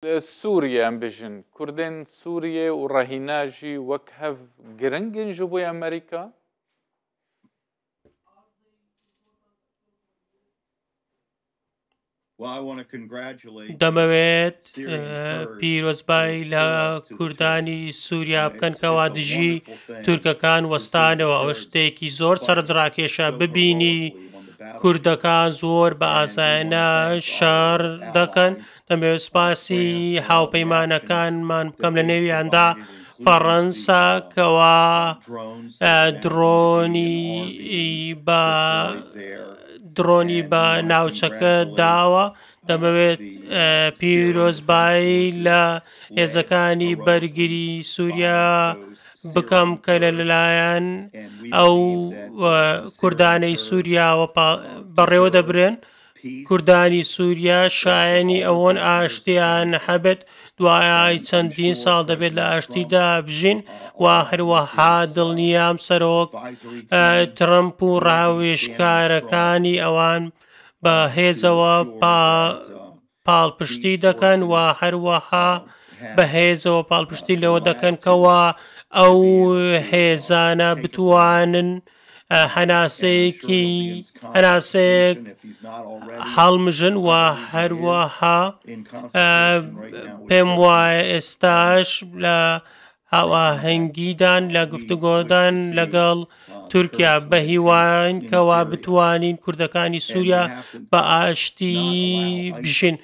Sûriye em bêjin Kurdên Sûriye û rehîne jî wek hev giring in ji bo Amerîka? دەمەوێت پیرۆزبایی لە کوردانی سووریا بکەن کەوا دژی تورکەکان وەستانەوە. ئەوە شتێکی زۆر سەرنجڕاکێشە ببینی کوردەکان زۆر بە ئازایانە شەڕ دەکەن. دەمەوێت سوپاسی هاوپەیمانەکانمان بکەم لە نێویاندا فەڕەنسا کەوا درۆنی بە درۆنی بە ناوچەکە داوە. دەمەوێت پیرۆزبایی لە هێزەکانی بەرگری سووریا بکەم کە لەلایەن ئەو کوردانەی سووریاوە بەڕێوە دەبرێن. کوردانی سووریا شایەنی ئەوەن ئاشتیان هەبێت، دوای چەندین ساڵ دەبێت لە ئاشتیدا بژین و هەروەها دڵنیام سەرۆک ترەمپ و ڕاوێژکارەکانی ئەوان بە هێزەوە پاڵپشتی دەکەن و هەروەها بە هێزەوە پاڵپشتی لەوە دەکەن کەوا ئەو هێزانە بتوانن هەناسەیەکی هەناسەیەک هەڵمژن و هەروەها پێم وایە ئێستاش لە هاوئاهەنگیدان لە گفتوگۆدان لەگەڵ تورکیا، بە هیواین کەوا بتوانین کوردەکانی سووریا بە ئاشتی بژین.